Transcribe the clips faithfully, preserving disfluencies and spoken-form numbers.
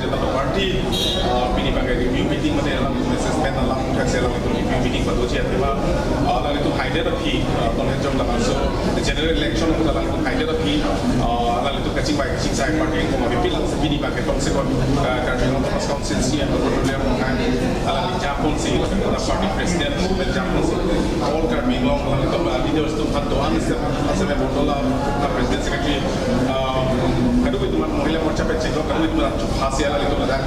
Janata Party, uh, pini abangke review meeting mate alanglitum assessment alam thakse alanglitum review meeting padoji athema, uh, alanglitum haidetji aphi, uh, konhejong labangso general election ahut alanglitum haidetji aphi, uh, alanglitum kachingvai kachingsai party ingkung abipi lang si pini abangke tongsekot, uh, Karbi Anglong Autonomous Council C E M Doctor Tuliram Ronghang alangli japonsi, lapen party president pen japonsi, all Karbi Anglong alangtum, uh, leaders atum aphan do-an isi, asal Mondol, uh, president secretary, uh, kadokave atum, Mahila Morcha pen chenglok kadokave atum chupha si alanglitum ladak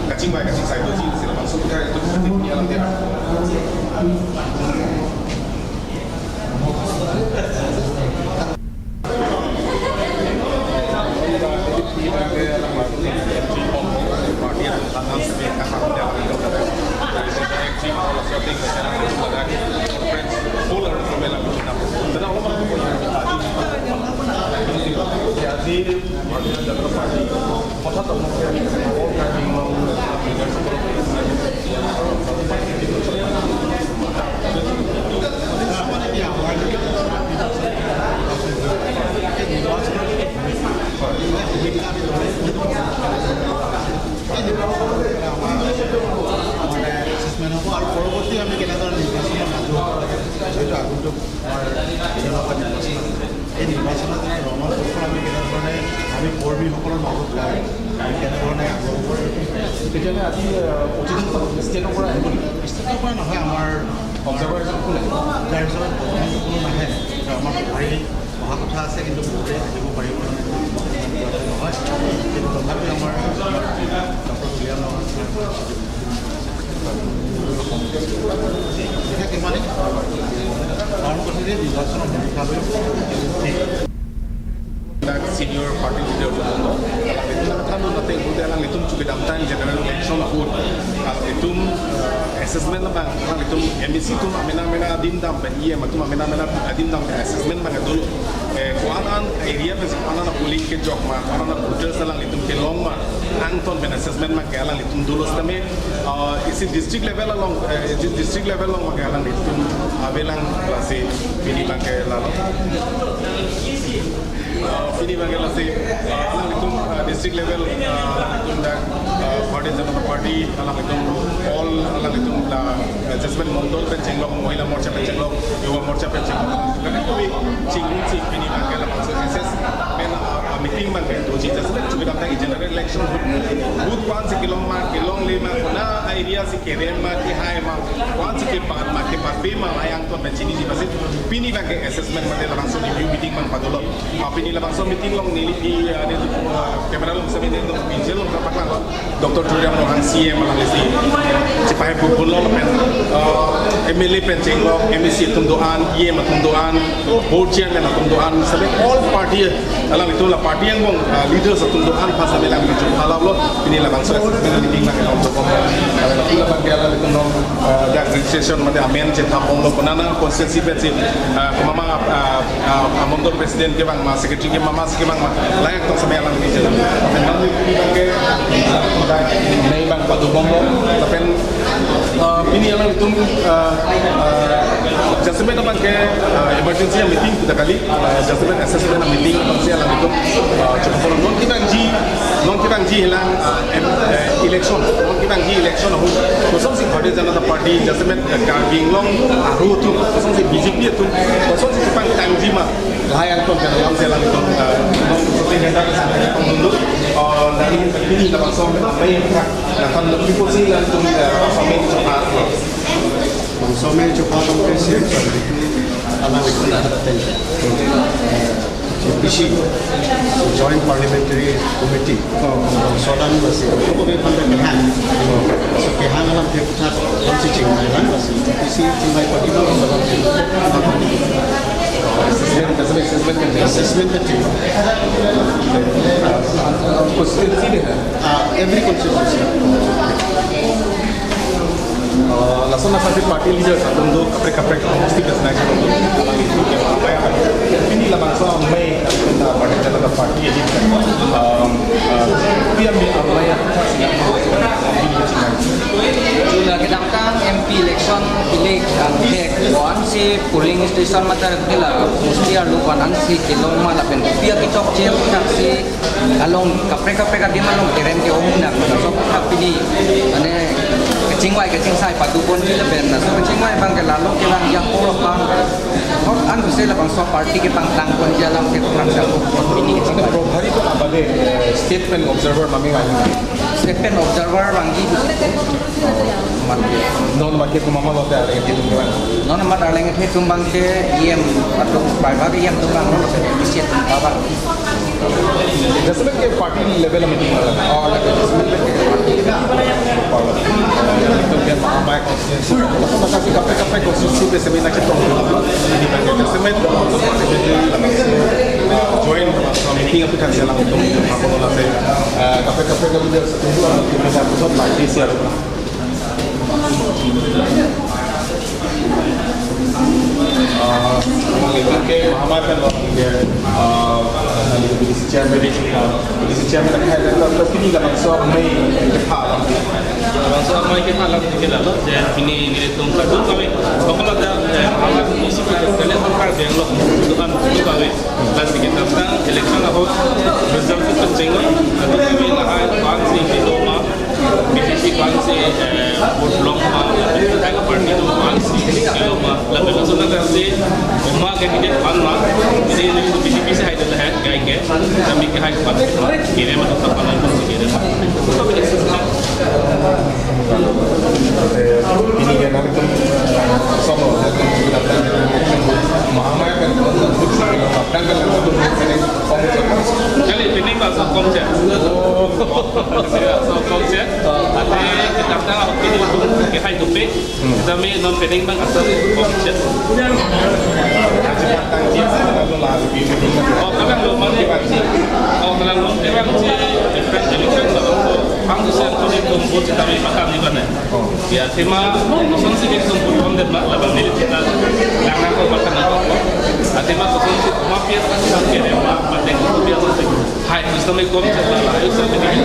kachingvai kachingsai doji si labangso kethek alanglitum kethek ni alam dia. Assessment হ'ব আৰু পৰৱৰ্তী আমি কেনেদৰে নিৰ্বাচনত আগবাঢ়িব লাগে, যিহেতু আগন্তুক আমাৰ বিধানসভা নিৰ্বাচন আছে। এই নিৰ্বাচনত ৰঙৰ পথখন আমি কেনেধৰণে আমি কৰ্মীসকলৰ মাজত গাই আমি কেনেধৰণে আগবাঢ়িব পাৰোঁ। তেতিয়াহ'লে আজি, আহ, প্ৰতিজন ষ্টেটৰ পৰা আহিব নেকি? ষ্টেটৰ পৰা নহয়, আমাৰ অবজাৰ্ভাৰ হিচাপে কোনো আহিব? অবজাৰ্ভাৰ হিচাপে বৰ্তমান কোনো নাহে। আমাৰ সঁহাৰি অহা কথা আছে, কিন্তু বহুতে আহিব পাৰিব নে নাই নহয়। কিন্তু তথাপিও আমাৰ ডক্টৰ তুলিৰাম ৰংহাং ছাৰ বিশেষ ইমানেই। কাৰণ কৈছে যে নিৰ্বাচনৰ ভূমিকা লৈ ঠিক। Senior party leader, alanglitum nangthan-un ateng pute alanglitum chukidamtang general election ahut alanglitum, eh, assessment abang, alanglitum M A C atum amena mena adim dam pen, E M atum amena mena adim dam pen assessment abang dolo. Eh, ko-an an area pen ko-an an polling kejok ma, ko-an an voters alanglitum kelong ma, angton pen assessment abangke alanglitum dolo setame, eh, isi district level along, eh, isi district level along abangke alanglitum avelang, lasi pini abangke lalo. Eh, pini abangke lasi, eh, alanglitum, eh, district level, eh, alanglitum dak, eh, Bharatiya Janata Party, alanglitum all, alanglitum la, eh, jasemet Mondol pen chenglok, Mahila Morcha pen chenglok, Yuva Morcha pen chenglok. Kami kami chingrum si pini abangke labangso S S pen, eh, meeting abangke doji, jasemet chukidamtang general election ahut, booth ko-an si kelong ma, kelongle ma, kona area si kerem ma, kehai ma, ko-an si kebat ma, kebatpe ma, lahai angton pen chiniji, lasi pini abangke assessment mate labangso review meeting abang padolo. Ah, pini labangso meeting along neli, ah, neli, ah, camera along semi neli along visual along kapaklanglo. Doctor Tuliram Ronghang C E M alangli si chepahai pupun lo pen, ah, M L A pen chenglok, M A C atum do-an, E M atum do-an, board chairman atum do-an, semi all party, alanglitum la party angbong, ah, leaders atum do-an aphan semi alangli chepahai lo. Pini labangso assessment meeting abang along do-an. Alanglitum labangke alanglitum along, ah, dak registration mate amen chethap bomlo, konana constituency pen si, ah, komat ma, ah, ah, ah, Mondol president kevang ma, secretary kevang ma, masi kevang ma, lahai angton semi alangli chethap. Pen alangli abangke, ah, dak mei abang pado bomlo, lapen, ah, pini alanglitum, ah, ah, jasemet abangke, ah, emergency meeting kita kali, ah, jasemet assessment meeting si alanglitum, ah, chepahai bomlo. Non kevangji, non kevangji helang, ah, em, eh, election, non kevangji election ahut kosonsi Bharatiya Janata Party, jasemet, eh, Karbi Anglong aru atum, kosonsi B J P atum, kosonsi chepangtangji ma, lahai angton pen alam si alanglitum, eh, non kosonsi hendak sampai pangdunduk, oh, dari pini labangso amei, nangthan people si alanglitum, eh, amei chepahai. Bangso amei chepahai abangke si alanglitum atum J P C, Joint Parliamentary Committee, oh, sodan lasi, ko be panda kehang. Oh, so kehang alam dia putar, alam si chingmai lang lasi, J P C chingmai pagi lo, alam si. Assessment, assessment, assessment. Assessment ka ching. Constituency dei, ha? Ah, every constituency. Uh, lason asonsi party leaders atum do kaprek kaprek district national atum, alanglitum ke apa ya? Pini labangso amei atum ta Bharatiya Janata Party adim, um, uh, P M B amei atum ta singa. Chula kedamtang M P election elect ang hek one C Polling station mate ke la, mostly arlo van ansi kelong ma lapen kopi akechokche aputhaksi along kaprek kaprek adim along kerem ke-ong nang, laso aphuthak pini mane kachingvai kachingsai paduponji lapen laso kachingvai abang ke la along kevangji apor abang, hot an huse labangso party kepangtangponji alam ke kurang sanggup pini. Ante probhari to abade, eh, state pen observer mami ahin. State pen observer vangji. Non mate komat ma lote arleng atum vang. Non mat arleng atum abang ke E M atum, bai ba E M atum vang, non isi atum ba ba. Jasemet ke party level meeting ma. Oh, like jasemet ke party level. Itu kan Mahamaya constituency. Masa masa si kaprek kaprek constituency pe seminar kita. Ini kan jasemet join meeting aplikasi langsung apa lase. Eh, kaprek kaprek kalau dia setuju atau kita pusat lagi siap. Ah, mungkin ke Mahamaya pen lo ke, ah, B D C chairman, ah, B D C chairman kan ada, tapi pini labangso amei kepha alam. Labangso amei kepha alam ke lalo, je pini nelitum kadokave, pokok ada, eh, Mahamaya isi pen kalian Karbi Anglong, itu kan itu kave. Lasi kedamtang election ahut result ke penting lo. Adi kami lahai ko-ansi kedo ma, B J P ko-ansi, eh, vote long ma, lapen party do ko-ansi kedo ma, lapen laso nang kasi komat candidate pan ma, jadi ini B J P si hai dulu hai, gai ke, kami ke hai pan, kiri ma tetap pan, kiri ma. Ini dia nanti tu, eh, sama, Mahamaya kan, kali pining ba so kom che. So kom che. Ate kita ta ini tu ke hai tu pe. Kita mi non pining bang asal kom che. Oh, kalang lo mane. Oh, kalang lo, kalang si different election lo. Ang tu sen tu ni tumbu kita mi makan ni bane. Ya, tema kosonsi ke sumpu pon det ma, labang neli kita lang nang ko makan nang ko. Tema kosonsi ma pias kan ke ma, mate ko pias sih. Hai, sistem kom chala la, ayo sa pini.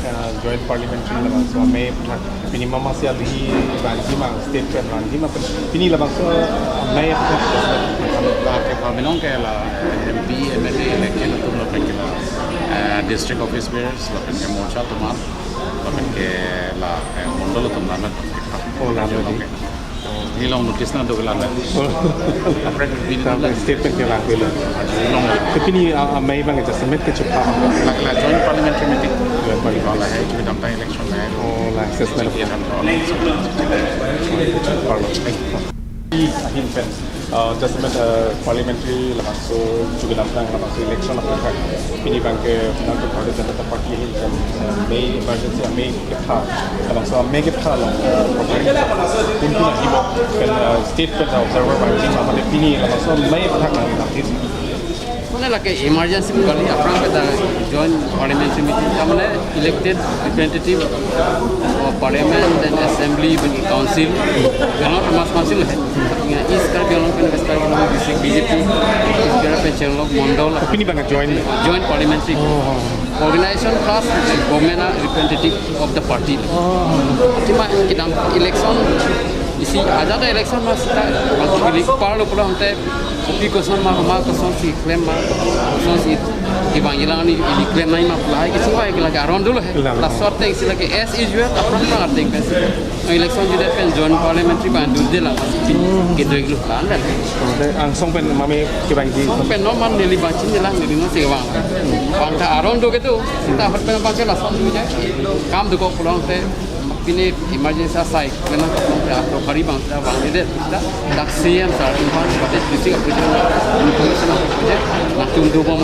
Ah, joint parliamentary labangso amei aphuthak pini mama si alhi vangji ma, state pen vangji ma, pini labangso amei aphuthak la ke pamenong ke la M P, M L A election atum lapen ke la, eh, district office bearers lapen ke morcha atum an. Lapen ke la, eh, mondol atum la met. Oh, la met. Ni long notice nangdo la met. Oh. Kaprek bin sampai la. State pen ke vang pelo. Long. Tapi ni, ah, ah, amei abang ke jasemet ke chepha. La, la joint parliamentary meeting. Joint parliamentary. La hai, kedamtang election la hai. Oh, la assessment. Iya kan. Parliament. Ahin pen. Ah, jasemet, ah, parliamentary labangso kedamtang labangso election aphuthak pini abang ke nangtum Bharatiya Janata Party ahin pen, ah, amei emergency amei kepha, labangso amei kepha along, ah, kontri kuntu na hibo pen, ah, state pen observer vangji ma mate pini labangso amei aphuthak nang nangji. Mane lake emergency kali aphrang pen ta joint parliamentary meeting ta mane elected representative of parliament and assembly pen council. Gana Thomas Council hai. East Karbi Anglong pen West Karbi Anglong district B J P, East Karbi pen Chenglok Mondol. Pini abang joint. Joint parliamentary. Oh, oh. Organization plus government are representative of the party. Oh. Cuma kedam election isi aja ta election mas ta parlo pulang te kopi koson ma ma kosonsi klem ma kosonsi kevang ilang ni ili klem nai ma pulai ke suai ke lagi aron dulu hai. Ilang. Laso ateng si lagi as usual aphrang aphrang ateng pen si. Election judek pen joint parliamentary abang dudela pasti kedoi lu kan dan. Ante angsong pen mami kevangji. Angsong pen non ma neli vangji neli lang neli non si vang. Vang ta aron do kedo. Sita hot pen vang ke lason do je. Kam dokok pulang te pini emergency asai. Kena pulang te apro kari vang ta vang de. Dak C M sir, Imphal, Bharat District Application Information Application, latum do bom.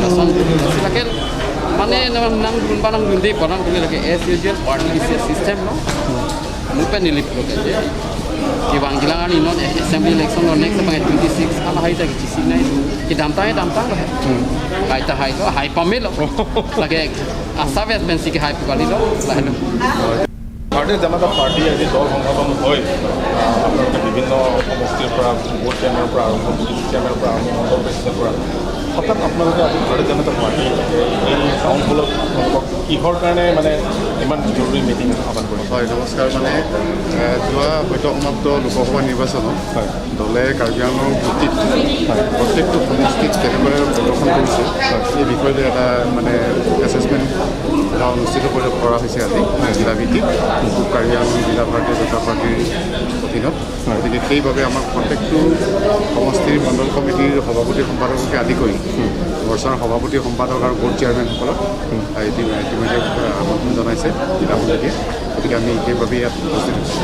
Lason, lakel, mane nang nang dun ba nang dun de, panang kami lagi as usual, party is a system, no? Mungkin nilip lo kaje. Kevang ilang ani non assembly election lo next abang twenty six, ala hai ta kichisi nai. Kedamtang, kedamtang lo. Hai ta hai to, hai pamelo. Lagi asa ves pensi ke hai pu kali lo, lahelo. ভাৰতীয় জনতা পাৰ্টি আজি দল সংগঠন হৈ, আহ, আপোনালোকে বিভিন্ন সমষ্টিৰ পৰা, বুথ চেয়াৰমেনৰ পৰা আৰম্ভ কৰি, চেয়াৰমেনৰ পৰা আৰম্ভ কৰি, মণ্ডল প্ৰেচিডেণ্টৰ পৰা হঠাৎ আপোনালোকে আজি ভাৰতীয় জনতা পাৰ্টি এই টাউন হলত আপোনালোকক কিহৰ কাৰণে মানে ইমান জৰুৰী মিটিং আহ্বান কৰিছে? হয়, নমস্কাৰ। মানে, এ, যোৱা সদ্য সমাপ্ত লোকসভা নিৰ্বাচনত হয়। দলে কাৰ্বি আংলঙৰ ভিত্তিত হয়। প্ৰত্যেকটো সমষ্টিত কেনেদৰে প্ৰদৰ্শন কৰিছে, হয়। এই বিষয়লৈ এটা, মানে, এছেচমেণ্ট সভা অনুষ্ঠিত কৰি, কৰা হৈছে আজি জিলা ভিত্তিত পূব কাৰ্বি আংলং জিলা ভাৰতীয় জনতা পাৰ্টিৰ অধীনত। হয়। গতিকে সেইবাবে আমাৰ প্ৰত্যেকটো সমষ্টিৰ মণ্ডল কমিটিৰ সভাপতি সম্পাদককে আদি কৰি হুম। মৰ্চাৰ সভাপতি সম্পাদক আৰু বৰ্ড চেয়াৰমেনসকলক হুম। আহ, ইতি-, ইতিমধ্যে, আহ, আমন্ত্ৰণ জনাইছে জিলা সমিতিয়ে। গতিকে আমি সেইবাবে ইয়াত উপস্থিত হৈছোঁ।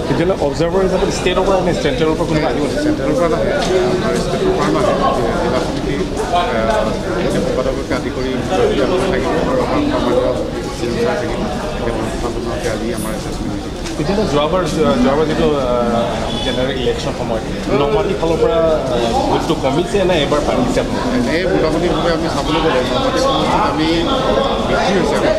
তেতিয়াহ'লে অবজাৰ্ভাৰ হিচাপত ষ্টেটৰ পৰা নে চেণ্ট্ৰেলৰ পৰা কোনোবা আহিব নেকি? চেণ্ট্ৰেলৰ পৰা নাহে, আমাৰ ষ্টেটৰ পৰা নাহে। জিলা সমিতি, আহ, সভাপতি সম্পাদককে আদি কৰি থাকিব আৰু আমাৰ সমাজৰ চিগনেচাৰ থাকিব। সেই অনুষ্ঠানতে আজি আমাৰ এছেচমেণ্ট মিটিং। এতিয়া যোৱাবাৰ, যোৱাবাৰ যিটো, আহ, জেনেৰেল ইলেকশ্যন সময়ত নমাটি ফালৰ পৰা, আহ, ভোটটো কমিছে নে এইবাৰ বাঢ়িছে আপোনাৰ? এনেই মোটামুটিভাৱে আমি চাবলৈ গ'লে নমাটি সমষ্টিত আমি বৃদ্ধি হৈছে আমাৰ।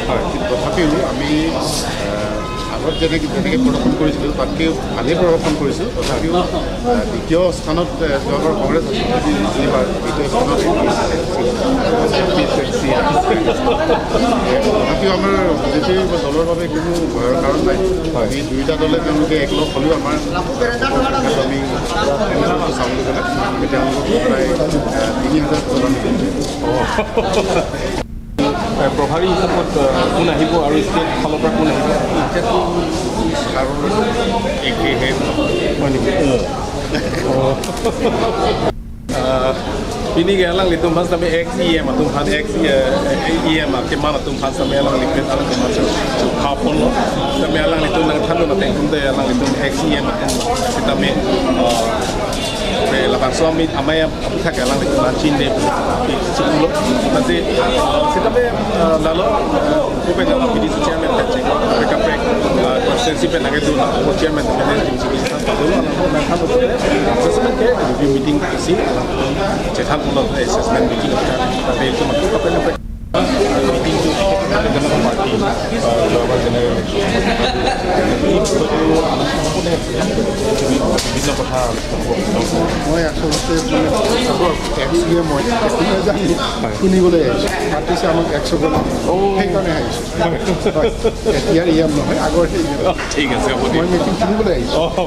হয়। তথাপিও আমি, আহ, আগত যেনেকে, যেনেকে প্ৰদৰ্শন কৰিছিলোঁ, তাতকৈ ভালেই প্ৰদৰ্শন কৰিছোঁ। তথাপিও, আহ, দ্বিতীয় স্থানত, আহ, যোৱাবাৰ কংগ্ৰেছ আছিল, এইবাৰ দ্বিতীয় স্থানত এ পি এইচ চি। তথাপিও আমাৰ বিজেপি দলৰ বাবে কোনো ভয়ৰ কাৰণ নাই। হয়। আমি দুয়োটা দলে তেওঁলোকে একলগ হ'লেও আমাৰ আমি চাবলৈ গ'লে আমি তেওঁলোকক প্ৰায়, আহ, তিনি হাজাৰ ভোটত আমি এ, প্ৰভাৰী হিচাপত, এ, কোন আহিব আৰু ষ্টেট ফালৰ পৰা কোন আহিব? এতিয়াতো কাৰো একেহে। হয় নেকি? অ। অ। Pini ke alanglitum aphan sitame ex E M atum aphan, ex, eh, E M akeman atum aphan sitame alanglitum, alanglitum aphan si khapon lo. Sitame alanglitum nangthan lo nate kum te alanglitum ex E M atum sitame, eh, pe labangso amei amei aphuthak alanglitum chinine pu chiklo. Masi, sitame, eh, lalo, eh, ko pen P D C chairman pen chek, kaprek kaprek, eh, constituency pen nangkedun, ko chairman pen jingsi jingsi than pado lo, alanglitum nangthan lo. Assessment ke review meeting isi, alanglitum chethan lo, assessment meeting, tapi itu mah kaprek kaprek. Meeting to National Party, uh, যোৱাবাৰ general election। এই বিষয়টো আলোচনা কোনে, বিভিন্ন কথা আলোচনা হ'ব। মই আচলতে মানে আগৰ এক্স ই এম হয়, একো নাজানো। হয়। শুনিবলৈ আহিছোঁ। মাতিছে আমাক এক্স ই এম। অ'। সেইকাৰণে আহিছোঁ। হয়। হয়। এতিয়াৰ ই এম নহয়, আগৰ ই এম। অ, ঠিক আছে, হ'ব দিয়ক। মই মিটিং শুনিবলৈ আহিছোঁ। অ।